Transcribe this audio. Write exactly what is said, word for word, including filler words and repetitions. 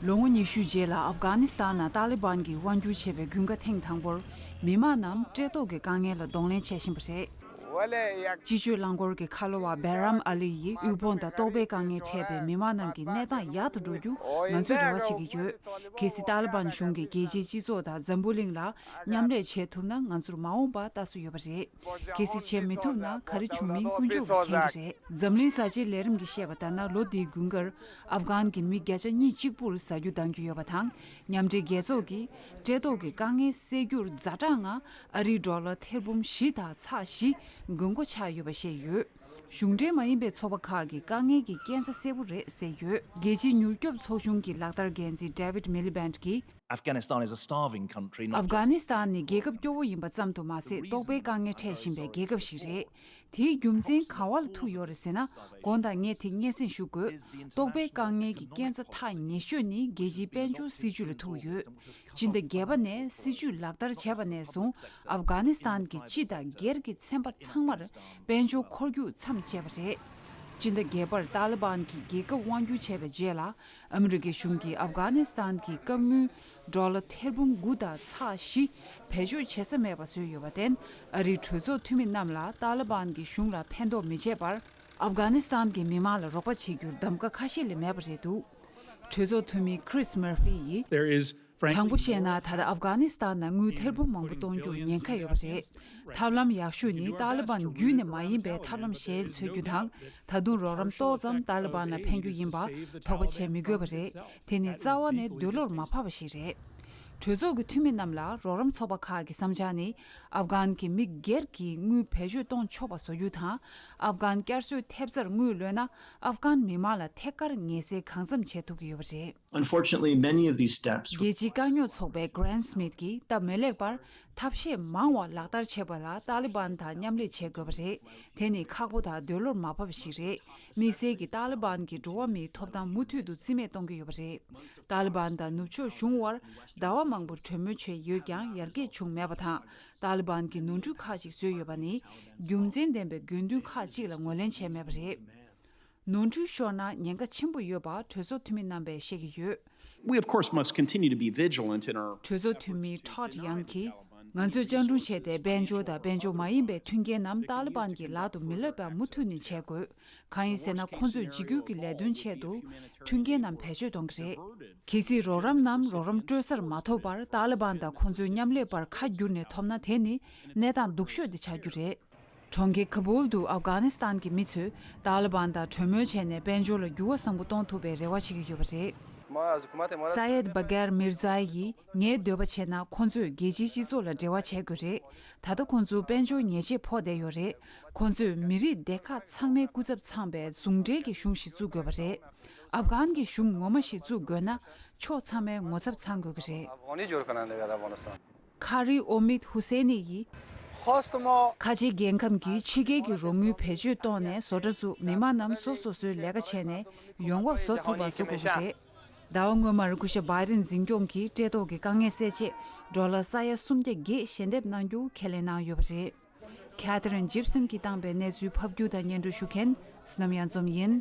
ལོ་ངོ་ཉི་ཤུ་རྗེས་ལ་ཨབ་གྷ་ནི་སི་ཐན་ནང་ཏཱ་ལི་བན་གྱིས་དབང་བསྒྱུར་བྱས་པའི་དགུན་ཁ་ཐེངས་དང་པོར། མི་མང་རྣམས་བཀྲེས་ལྟོགས་ཀྱི་དཀའ་ངལ་ལ་གདོང་ལེན་བྱེད་བཞིན་པ་རེད། སྤྱི་སྤྱོད་རླངས་འཁོར་གྱི་ཁ་ལོ་བ་བེ་རམ་ཨ་ལི་ཡིས་དབུལ་ཕོངས་དང་ལྟོགས་པའི་དཀའ་ངལ་འཕྲད་པའི་མི་མང་རྣམས་ཀྱི་གནས་སྟངས་ཡག་ཏུ་འགྲོ་རྒྱུ་ང་ཚོས་རེ་བ་བྱེད་ཀྱི་ཡོད། གལ་སྲིད་ཏཱ་ལི་བན་གཞུང་གིས་རྒྱལ་སྤྱིའི་སྤྱི་ཚོགས་དང་འཛམ་བུ་གླིང་ལ་མཉམ་ལས་བྱེད་ཐུབ་ན་ང་ཚོར་མ་འོངས་པ་ལྟ་སྲོལ་ཡོད་པ་རེད། གལ་སྲིད་བྱེད་མི་ཐུབ་ན་ག་རེ་བྱུང་མིན་ཀུན་སྤྱོད་ལ་མཁྱེན་གྱི་རེད། འཛམ་གླིང་གསར་བརྗེའི་ལས་རིམ་གྱིས་བཤད་པ་ལྟར་ན། ལོ་འདིའི་དགུན་ཁར་ཨབ་གྷན་གྱི་མི་བརྒྱ་ཆ་གཉིས་གཅིག་པུར་ཟ་རྒྱུ་འདང་རྒྱུ་ཡོད་པ་དང་། མཉམ་འབྲེལ་རྒྱལ་ཚོགས་ཀྱིས་བཀྲེས་ལྟོགས་ཀྱི་དཀའ་ངལ་སེལ་རྒྱུར་ཛ་དྲག་ངང་ཨ་རིའི་ཌོ་ལར་ཐེར་འབུམ་བཞི་དང་ཚེག་བཞི་དགོས་མཁོ་ཆགས་ཡོད་པ་བཤད་ཡོད། གཞུང་འབྲེལ་མ་ཡིན་པའི་ཚོགས་པ་ཁག་གིས་དཀའ་ངལ་གྱི་རྐྱེན་རྩ་གསལ་པོ་རེད་ཟེར་ཡོད། རྒྱལ་སྤྱིའི་མྱུར་སྐྱོབ་ཚོགས་ཆུང་གི་ལག་བསྟར་འགན་འཛིན་David Miliband གྱིས། Afghanistan is a starving country, not just ཨབ་གྷ་ནི་སི་ཐན་ནི་རྒྱལ་ཁབ་སྐྱོ་བོ་ཡིན་པ་ཙམ་དུ་མ་ཟད། ལྟོགས་པའི་དཀའ་ངལ་འཕྲད་བཞིན་པའི་རྒྱལ་ཁབ་ཞིག་རེད། དེའི་རྒྱུ་མཚན་ག་བ་ལ་ཐུག་ཡོད་རེད་ཟེར་ན། ཁོང་དང་ངས་དེ་སྙན་སེང་ཞུ་དགོས། ལྟོགས་པའི་དཀའ་ངལ་གྱི་རྐྱེན་རྩ་ཐག་ཉེ་ཤོས་ནི་རྒྱལ་སྤྱིའི་དཔལ་འབྱོར་སྲིད་ཇུས་ལ་ཐུག་ཡོད། སྤྱི་ཟླ་བརྒྱད་པ་ནས་སྲིད་ཇུས་ལག་བསྟར་བྱས་པ་ནས་བཟུང་། ཨབ་གྷ་ནི་སི་ཐན་གྱི་སྤྱི་དང་སྒེར་གྱི་ཚན་པ་ཚང་མར་དཔལ་འབྱོར་འཁོར་རྒྱུག་མཚམས་བཅད་པ་རེད། སྤྱི་ཟླ་བརྒྱད་པར་ཏཱ་ལི་བན་གྱིས་རྒྱལ་ཁབ་དབང་བསྒྱུར་བྱས་པའི་རྗེས་ལ། ཨ་མི་རི་ཀའི་གཞུང་གིས་ཨབ་གྷ་ནི་སི་ཐན་གྱི་སྐབས་དངུལ་ཌོ་ལར་ཐེར་འབུམ་དགུ་དང་ཚེག་བཞི་བེད་སྤྱོད་བྱེད་ས་མེད་པ་བཟོས་ཡོད་པར་བརྟེན། ཨ་རིའི་གྲོས་ཚོགས་འཐུས་མི་རྣམས་ལ་ཏཱ་ལི་བན་གྱི་གཞུང་ལ་ཕན་ཐོགས་མི་བྱེད་པར། ཨབ་གྷ་ནི་སི་ཐན་གྱི་མི་མང་ལ་རོགས་པ་བྱེད་རྒྱུར་གདམ་ག་ཁ་ཤས་ལས་མེད་པ་རེད་འདུག་གྲོས་ཚོགས་འཐུས་མི་Chris Murphy ཡིས། There is frankly དྲང་པོ་བཤད་ན། ད་ལྟ་ཨབ་གྷ་ནི་སི་ཐན་ནང་དངུལ་ཐེར་འབུམ་མང་པོ་གཏོང་རྒྱུར་ཉེན་ཁ་ཡོད་པ་རེད། ཐབས་ལམ་ཡག་ཤོས་ནི་ཏཱ་ལི་བན་བརྒྱུད་ནས་མ་ཡིན་པའི་ཐབས་ལམ་གཞན་འཚོལ་རྒྱུ་དང་། ད་དུང་རོགས་རམ་ཏོག་ཙམ་ཏཱ་ལི་བན་ལ་ཕན་རྒྱུ་ཡིན་པ་དོགས་པ་བྱེད་མི་དགོས་པ་རེད། དེ་ནི་རྩ་བ་ནས་འདོད་བློར་མ་བབས་པ་ཞིག་རེད། གྲོས་ཚོགས་ཀྱི་འཐུས་མི་རྣམས་ལ་རོགས་རམ་ཚོགས་པ་ཁག་གི་བསམ་འཆར་ནི། ཨབ་གྷན་གྱི་མི་སྒེར་གྱིས་དངུལ་བེད་སྤྱོད་གཏོང་ཆོག་པ་བཟོ་རྒྱུ་དང་། ཨབ་གྷན་བསྐྱར་གསོའི་ཐེབས་རྩར་དངུལ་ལོན་ན། ཨབ་གྷན་མི་མང་ལ་ཐད་ཀར་ངལ་སེལ་གང་འཚམ་བྱེད་ཐུབ་ཀྱི་ཡོད་པ་རེད། Unfortunately, many of these steps རྒྱལ་སྤྱིའི་དཀའ་རྙོག་ཚོགས་པའི་Grant Smith གྱིས་སྟབས་མི་ལེགས་པར། ཐབས་ཤེས་མང་བ་ལག་བསྟར་བྱེད་པ་ལ་ཏཱ་ལི་བན་དང་མཉམ་ལས་བྱེད་དགོས་པ་རེད། དེ་ནི་ཁག་པོ་དང་འདོད་བློར་མ་བབས་པ་ཞིག་རེད། དམིགས་བསལ་གྱིས་ཏཱ་ལི་བན་གྱིས་འགྲོ་བ་མིའི་ཐོབ་ཐང་མུ་མཐུད་དུ་རྩིས་མེད་གཏོང་གི་ཡོད་པ་རེད། ཏཱ་ལི་བན་དང་ནུབ་ཕྱོགས་གཞུང་དབར་ཟླ་བ་མང་པོར་གྲོས་མོལ་བྱས་ཡོད་ཀྱང་ཡར་རྒྱས་བྱུང་མེད་པ་དང་། ཏཱ་ལི་བན་གྱིས་ནོར་འཁྲུལ་ཁག་ཅིག་བཟོས་ཡོད་པ་ནི། རྒྱུ་མཚན་ལྡན་པའི་དགོས་འདུན་ཁག་ཅིག་ལ་ངོས་ལེན་བྱས་མེད་པ་རེད། ནོར་འཁྲུལ་ཤོར་ན་ཉེན་ཁ་ཆེན་པོ་ཡོད་པ་གྲོས་ཚོགས་འཐུས་མི་རྣམ་པས་བཤད་ཀྱི་ཡོད། We, of course, must continue to be vigilant in our གྲོས་ཚོགས་འཐུས་མི་Todd Young གིས། ང་ཚོས་སྤྱང་གྲུང་བྱས་ཏེ། དཔལ་འབྱོར་དང་དཔལ་འབྱོར་མ་ཡིན་པའི་མཐུན་རྐྱེན་རྣམས་ཏཱ་ལི་བན་གྱི་ལག་ཏུ་མི་སླེབས་པར་མུ་མཐུད་ནས་བྱེད་དགོས། གང་ཡིན་ཟེར་ན། ཁོང་ཚོས་འཇིགས་སྐུལ་གྱི་ལས་དོན་ཆེད་དུ་མཐུན་རྐྱེན་རྣམས་བེད་སྤྱོད་གཏོང་གི་རེད། གལ་སྲིད་རོགས་རམ་རྣམས་རོགས་རམ་སྤྲོད་སར་མ་ཐོབ་པར། ཏཱ་ལི་བན་དང་ཁོང་ཚོའི་མཉམ་ལས་བར་ཁ་བསྒྱུར་ནས་ཐོབ་ན། དེ་ནི་གནས་སྟངས་སྡུག་ཤོས་དེ་ཆགས་རྒྱུ་རེད། གྲོང་ཁྱེར་ཁ་བུལ་དུ་ཨབ་གྷ་ནི་སི་ཐན་གྱི་མི་ཚོས་ཏཱ་ལི་བན་དང་གྲོས་མོལ་བྱས་ནས། དཔལ་འབྱོར་ལ་འགྱུར་བ་བཟང་པོ་གཏོང་ཐུབ་པའི་རེ་བ་བྱེད་ཀྱི་ཡོད་པ་རེད། Syed Bagher Mirza ཡིས། ངའི་འདོད་པ་བྱས་ན། ཁོང་ཚོས་རྒྱལ་སྤྱིའི་སྤྱི་ཚོགས་ལ་འབྲེལ་བ་བྱེད་དགོས་རེད། ད་ལྟ་ཁོང་ཚོ་དཔལ་འབྱོར་ཉེས་ཆད་ཕོག་བསྡད་ཡོད་རེད། ཁོང་ཚོས་མི་རིགས་སྡེ་ཁག་ཚང་མའི་སྐུ་ཚབ་ཚང་བའི་ཟུང་འབྲེལ་གྱི་གཞུང་ཞིག་བཙུགས་དགོས་པ་རེད། ཨབ་གྷན་གྱི་གཞུང་ངོ་མ་ཞིག་བཙུགས་དགོས་ན། ཕྱོགས་ཚང་མའི་ངོ་ཚབ་ཚང་དགོས་ཀྱི་རེད། افغانی جوڑ کننده گدا افغانستان. Qari Omid Hussaini ཡིས། ཁ་ཆེའི་རྒྱལ་ཁམས་ཀྱིས་ཕྱི་རྒྱལ་གྱི་རོགས་དངུལ་བེད་སྤྱོད་གཏོང་ནས་བཟོ་གྲྭ་བཙུགས། མི་མང་རྣམས་སོ་སོ་སོའི་ལས་ཀ་བྱས་ནས་ཡོང་འབབ་བཟོ་ཐུབ་པ་བཟོ་དགོས་ཀྱི་རེད། ཟླ་བ་སྔོན་མར་སྐུ་ཞབས་བྷའི་ཌེན་འཛིན་སྐྱོང་གིས་བཀྲེས་ལྟོགས་ཀྱི་དཀའ་ངལ་སེལ་ཆེད་ཌོ་ལར་ས་ཡ་སུམ་བརྒྱ་བརྒྱད་ཞལ་འདེབས་གནང་རྒྱུ་ཁས་ལེན་གནང་ཡོད་པ་རེད། Catherine Gibson གྱིས་བཏང་པའི་གནས་ཚུལ་ཕབ་སྒྱུར་དང་སྙན་སྒྲོན་ཞུ་མཁན་བསོད་ནམས་གཡང་འཛོམས་ཡིན།